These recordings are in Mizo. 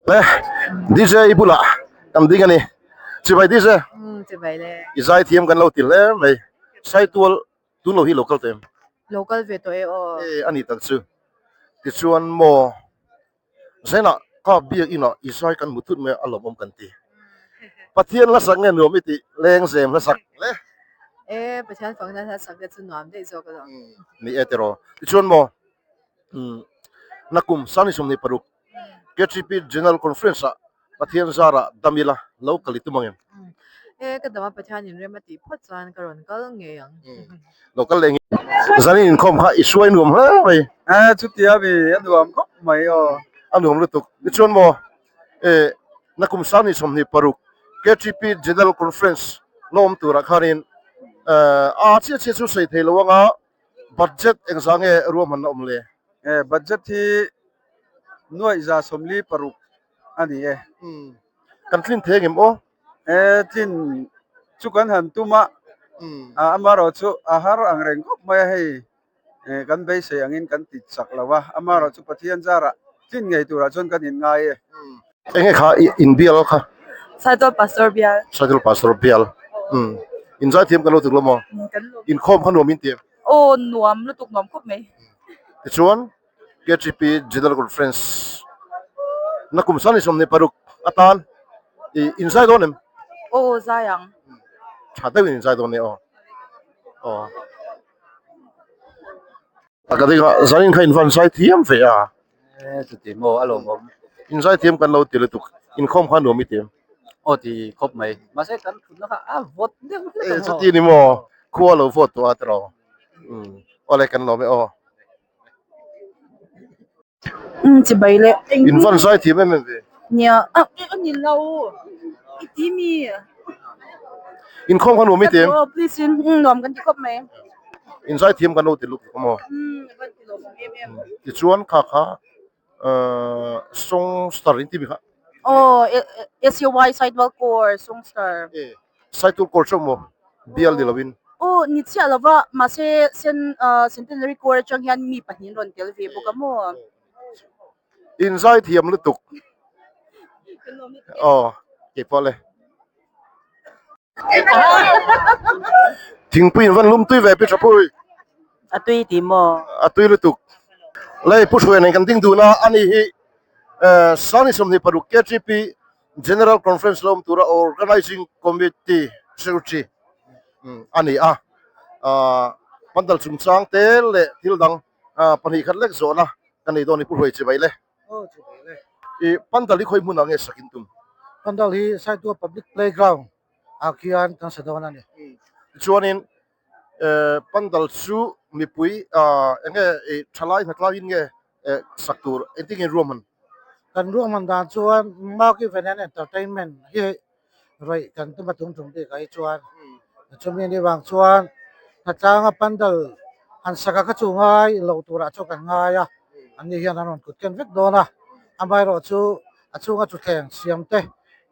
Le DJ bulah kan ding a ni. Chibai DJ. Chibai le. I zai thiam kan lo ti hle mai. Saitual tun lo hi lo kal tawh em? Lo kal ve tawh e aw. E a ni tak chu. Tichuan maw Zainah ka biak inah i zai kan hmu thut mai a lawmawm kan ti. Pathian hla sak nge nuam i tih lengzem hla sak le? E Pathian fakna hla sak te chu nuam daih zawk alawm. Ni e tiraw. Tichuan maw Nakum Sani 26 KTP General Conference ah Pathian zarah dam ila lo kal i tum ang em? E, ka dam a Pathian in rem a tih phawt chuan ka rawn kal ngei ang. Lo kal leh ngei. Zanin inkhawm kha i hruai nuam hle mai. E, chutia mi a nuam khawp mai aw. A nuam lutuk. Tichuan maw, e, nakum Sani 26 KTP General Conference la awm turah khanin, e, a chiah chiah chu sawi thei lo anga Budget engzah nge ruahmanna awm le? E, budget hi nuaih 46 a ni e. Umm, kan tlin thei angem aw? E, tlin chu kan han tum a, amaherawh chu a har ang reng khawp mai a hei, kan beisei angin kan ti chak lo a, amaherawh chu Pathian zarah tlin ngei turah chuan kan inngai e. Enge kha in bial kha? Saitual Pastor bial. Saitual Pastor bial. Umm. In zaithiam kan lo tuk lo maw? Kan lo. Inkhawm kha nuam in ti em? Aw nuam lutuk nuam khawp mai. Tichuan KTP General Conference na kum 26 atan i in zai dawn em? Aw zai ang. Tha deuhin in zai dawn nia aw. Aw. A ka ding a, zanin kha in van zai thiam ve a. E chuti maw a lawmawm. In zai thiam kan lo ti lutuk, inkhawm kha nuam i ti em? Aw ti khawp mai, mahse kan thutna kha a vawt deuh hlek a maw. E chuti ni maw, khua lo vawt tawh a tiraw. Umm awle kan lawm e aw. Umm chibai le. In van zai thiam em em ve. Nia a a ni lo i ti mi. Inkhawm kha nuam i ti em? Aw please in nuam kan ti khawp mai. In zai thiam kan lo ti lutuk a maw? Umm kan ti lawm em em. Tichuan kha kha song star in ti mi kha. Aw SUY Sidewalk Core song star. E Saitual Core chu maw bial ni lovin. Aw ni chiah lova mahse Centenary Core atang hian mi pahnih an rawn tel ve bawk a maw? In zai thiam lutuk. Aw keipawh le. Thingpui in van lum tui ve Pi Thapui. A tui ti maw? A tui lutuk. Lei Pu Hruai nen kan ding dun a, ani hi Sani 26 KTP General Conference la awm tura Organizing Committee Secretary a ni a. Pandal chungchang te leh thil dang pahnih khat lek zawhna ka nei dawn i Pu Hruai chibai le. Aw chibai le. I Pandal hi khawi hmunah nge sak in tum? Pandal hi Saitual Public Playground ah khian kan sa dawn a ni. Tichuanin Pandal chu mipui enge thalai hnatlaiin nge sak tur engtin nge ruahman? Kan ruahman dan chuan Mark Event and Entertainment hi rawih kan tum a tum tum bik ah hi chuan chumi anih vang chuan hnatlanga pandal han sak a kha chu ngai loh turah chu kan ngai a anni hian an rawn kut ken vek dawn a amaherawhchu a chhunga thutthleng siam te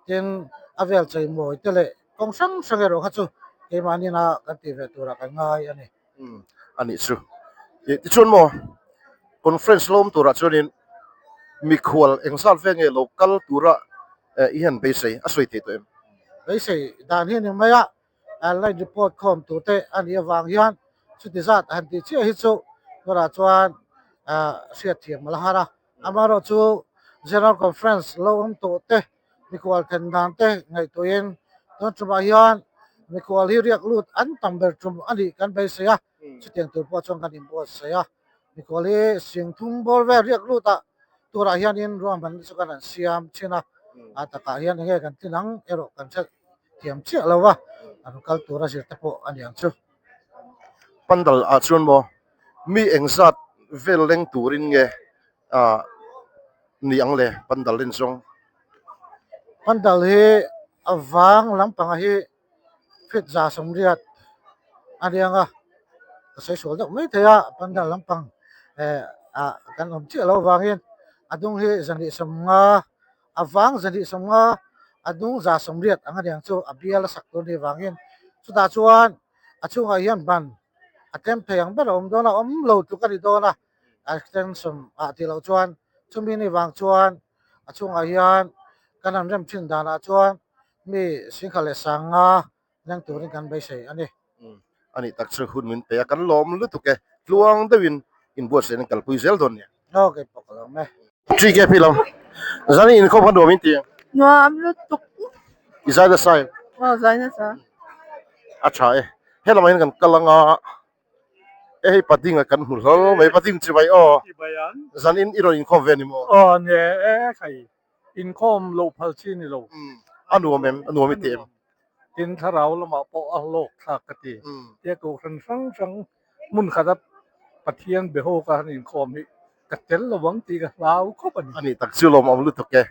tin a vel cheimawi te leh kawng hrang hrang erawh kha chu keimahni ina kan tih ve turah kan ngai a ni. Umm a nih chu. Tichuan maw conference lo awm turah chuanin mikhual engzat vel nge lo kal tura i hian beisei a sawi thei tawh em? Beisei dan hi a ni mai a, line report khawm tur te a nih avang hian chuti zat han tih chiah hi chu tunah chuan hriatthiam a la har a. Amaherawhchu General Conference lo awm tawh te Mikhual then dan te ngaihtuahin tun tumah hian mikhual hi riak lut an tam ber tum a nih kan beisei a, chutiang tur pawh chuan kan inbuatsaih a. Mikhual hi sing thum bawr vel riak lut ah turah hianin ruahmanna chu kan han siam thin a, a takah hian enge kan tlin ang erawh kan hre thiam chiah lo a, an kal tura zir te pawh a ni ang chu. Pandal ah chuan maw mi engzat vel leng turin nge ah ni ang le pandal en zawng. Pandal hi a vang lampanga hi feet 180 a riang a, ka sawi sual deuh mai thei a pandal lampang eh ah kan awm chiah loh avangin a dung hi 250 a vang 250 a dung 180 ang a riang chu a bial a sak tur a nih avangin chutah chuan a chhungah hian ban a tlem thei ang ber a awm dawn a awm lo tluk a ni dawn a. Extension ah tih loh chuan chumi ni vang chuan A chhungah hian kan han rem thin danah chuan mi singkhat leh sanga leng turin kan beisei a ni. A nih tak chu hun min pe a, kan lawm lutuk e. Tluang deuhin inbuatsaih an kalpui zel dawn nia. Aw kei pawh ka lawm e. TKP lam zan in inkhawm kha nuam in ti em? Nuam lutuk. I zai nasa em? Aw zai nasa. A tha e. Helamah hian kan kal anga e hei Padinga kan hmu hlawl mai Pading chi mai aw. Zan in i rawn inkhawm ve ni maw? Aw ni e khai. Inkhawm loh phal chi ni lo. A nuam em? A nuam i ti em? Tin thlarau lamah pawh a hlawk thlak ka ti. Tia kohhran hrang hrang hmun khata Pathian be ho ka han inkhawm hi ka tel lo ang tih ka hlau khawp a ni. A nih tak chu lawmawm lutuk e.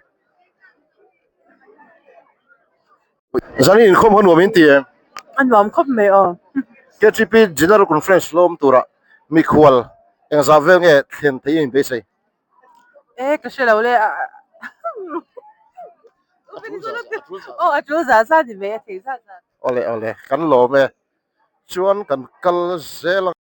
Zan inkhawm kha nuam in ti em? A nuam khawp mai aw. KTP General Conference lawm turah mikhual engzah vel nge thlen thei in beisei? E ka hre lo le aw a tul zah zah ni mai a thei zah zah. Awle awle kan lawm e chuan kan kal zel ang.